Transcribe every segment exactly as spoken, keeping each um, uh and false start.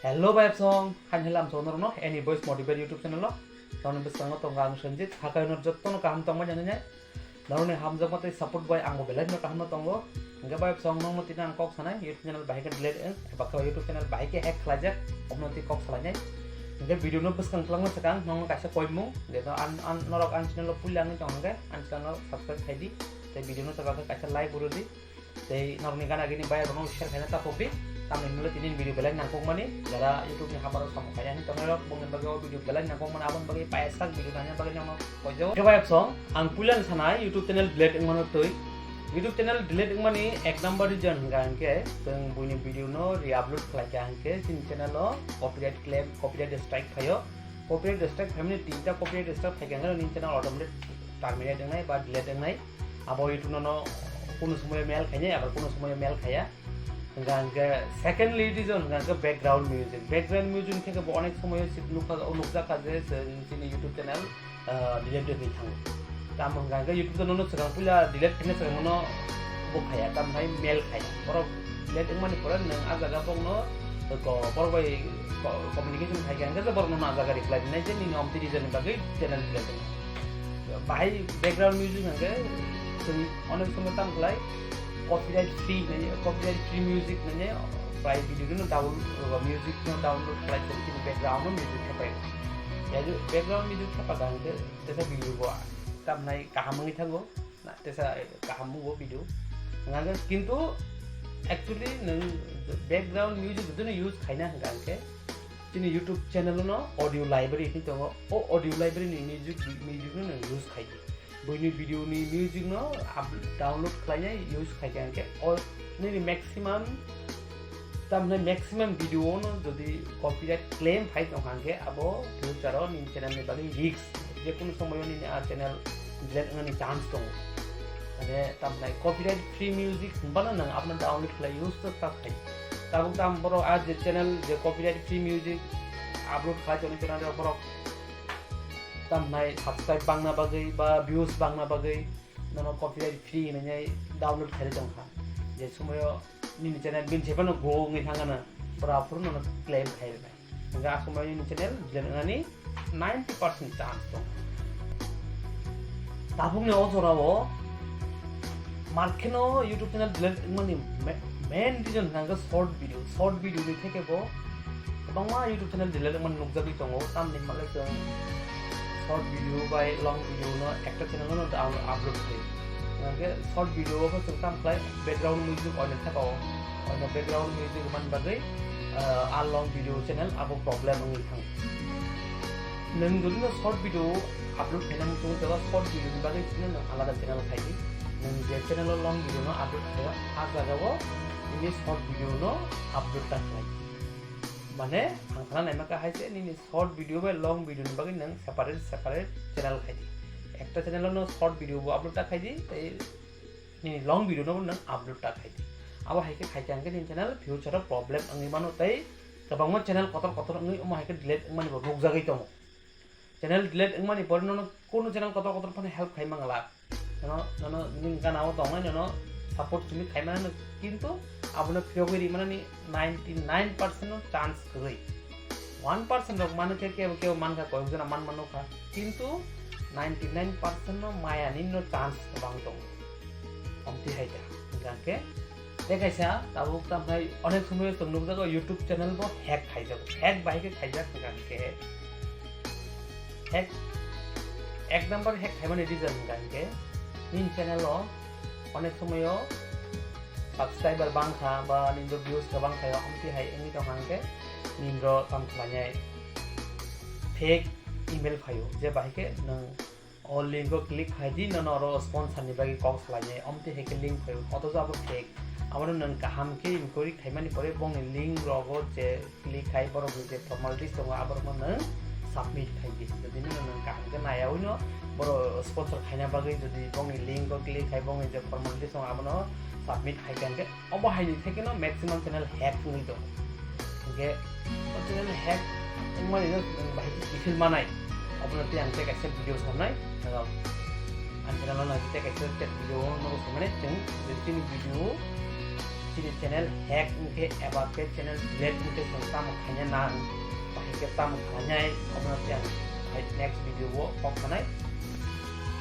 Hello bai song, hain helam song norno any voice motivate YouTube channel o. Norno bwskango tongo ang Sanjit, hakai nor jotto no kaham tongma jani nai. Norni hamjakma tei support bai ang bo belai no kaham no tongo. Hingke bai song nongno tini ang kok sanai YouTube channel bahai ke delete eng, eba ke YouTube channel bahai ke hack khlaijak, omno ti kok salai nai. Hingke video no bwskang twlangma sakang nongno kaisa koimung, de no an an norok an channel o puila ang tong hingke an channel o subscribe khai di, tei video no chakha kaisa like uro di. Tei norokni gana gini bayar rokno share khaina ta pokdi. Tamni hwnle tini video belai nangkukmani, jara YouTube ni habaro samung khaina hwnwi tongnai rok, bongni bagwi o video belai nangkukmani, aboni bagwi paisa video nangna bagwi nangno koijago. Khe bai song, ang puilani sanai YouTube channel delete wngmano twi. YouTube channel delete wngmani ek number reason hwnka hwnkhe, chwng buini video no re-upload khlaikha hwnkhe, chini channel o copyright claim, copyright strike phaio. Copyright strike phaimani tinta copyright strike phaikha hwnkhe, nini channel automatic terminate wngnai ba delete wngnai. Abo YouTube no, no kuno somoyo mail khainai, abar kuno somoyo mail khaiya. Hingka hingke secondly reason hingka hingke background music. Background music khe bo onek somoyo sik nukha, nukjakha je chwng chini YouTube channel, ah, delete wngwi thango. Tamo hingka hingke YouTube channel no swkang puila delete khaina swkang no bo khaya, tamo hai mail khaya. Borok delete wngmani pore nwng ah jaga bokno ko-, borok bai ko-, communication khaikha hingke je borok no ah jaga reply rinai je nini omtwi reason ni bagwi channel delete wngkha. Bahai background music hingke chwng onek somoy tamo khlai copyright free hinwi, copyright free music hinwi bai video no download, music no download khlai chwng chini background no music thepai. Background music thepa hingke tesa video bo tamnai kaham wngwi thango, na tesa kaham wngwi video. Hingke kintu actually nwng background music jotono use khaina hingka hingke chini YouTube channel no audio library hinwi tongo. O audio library ni music, music no nwng use khai di. Buini video ni music no up-, download khlainai use khaikha hingke o nini maximum, tamni maximum video no jodi copyright claim phai tongkha hingke abo future o nini channel ni bagwi risk, je kunu somoyo nini a channel delete wngnani chance tongo. Mane tamni copyright free music hinbano nwng abono download khlai use to ta khai. Tabuk tam borok a je channel je copyright free music upload khlai toni channel borok tamnai subscribe bangna bagwi ba views bangna bagwi nono copyright free hinwi download khairi tongkha. Je somoyo nini channel bini se phano go wngwi thangkha na, pura aphuru nono claim khai rwnai. Hingke a somoyo nini channel delete wngnani ninety percent chance tong. Tabukni o jorao markheno YouTube channel delete wngmani ma-, main reason hingke short video. Short video ni theke bo kwbangma YouTube channel delete wngmani nukjagwi tongo, tamni hwnba le chwng short video bai long video no ekta channel no down-, upload khlai. Hingke short video o chwng tam khlai background music oinw thepao, oinw background music man bagwi, ah, a long video channel abo problem wngwi thang. Nwng jodi no short video upload khaina muchungo, tebo short video ni bagwi chini nwng alada channel khai di. Nwng je channel o long video no upload khaio, a jaga o nini short video no upload ta khlai. Mane ang khana naima kha hai se nini short video bai long video ni bagwi nwng separate separate channel khai di. Ekta channel o no short video bo upload ta khai di, tei nini long video no bo nwng upload ta khai di. Abo hai khe khai khe ang khe nini channel future o problem wngwi mano tei kwbangma channel kotor kotor wngwi omo hai khe delete wngmani bo nukjagwi tongo. Channel delete wngmani pore nono kunu channel kotor kotor phano help khai mangla. Nono, nono nini gana o tongnai nono support simi khai mano, kintu abono phiyogwi ri manani ninety nine percent no chance kwrwi. One percent rok mano khe kebo kebo mankha, koyok jona man mano kha, kintu ninety nine percent no maya ni no chance kwbang tongo. Omti hai ta, hingkha khe tei kaisa tabuk tamhai onek somoyo chwng nukjago YouTube channel bo hack khaijago. Hack bahai khe khaijak hingkha khe hack, ek number hack khaimani reason hingkha khe nini channel o onek somoyo subscriber bangkha ba nini views kwbang khaio, amtwi hai wngwi tongkha hingkhe nini ro tamo khlainai fake email phaio, je bahai khe nwng o link o click khai di, nono oro sponsor ni bagwi kok salainai, omtwi hai khe link phaio, othocho abo fake. Abono nwng kaham khe inquiry khaimani pore bongni link rogo je click khai borokni je formalities tongo aborokno nwng submit khai di. Jodi nini nwng kaham khe naiyaui no borok sponsor khaina bagwi jodi bongni link o click khai bongni je formalities tongo abono submit khai khe hingkhe obo hai ni theke no maximum channel hack wngwi tongo. Hingkhe o channel hack wngmani no nwng bahai khe kiphil manai. Obono tei ang tei kaisa video samnai. Ang channel o nai tei kaisa tei video no samnai. Chwng chini video chini channel hack wngkhe eba fake channel delete wngkhe chwng tamo khaina nang, bahai khe tamo khlainai, omono tei ang hai next video o kok sanai.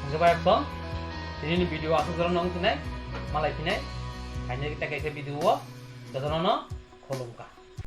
Hwnkhe bai bong, tini ni video aswk jora nong thinai, malai phinai, khaina tei kaisa video o jotono no khulumkha.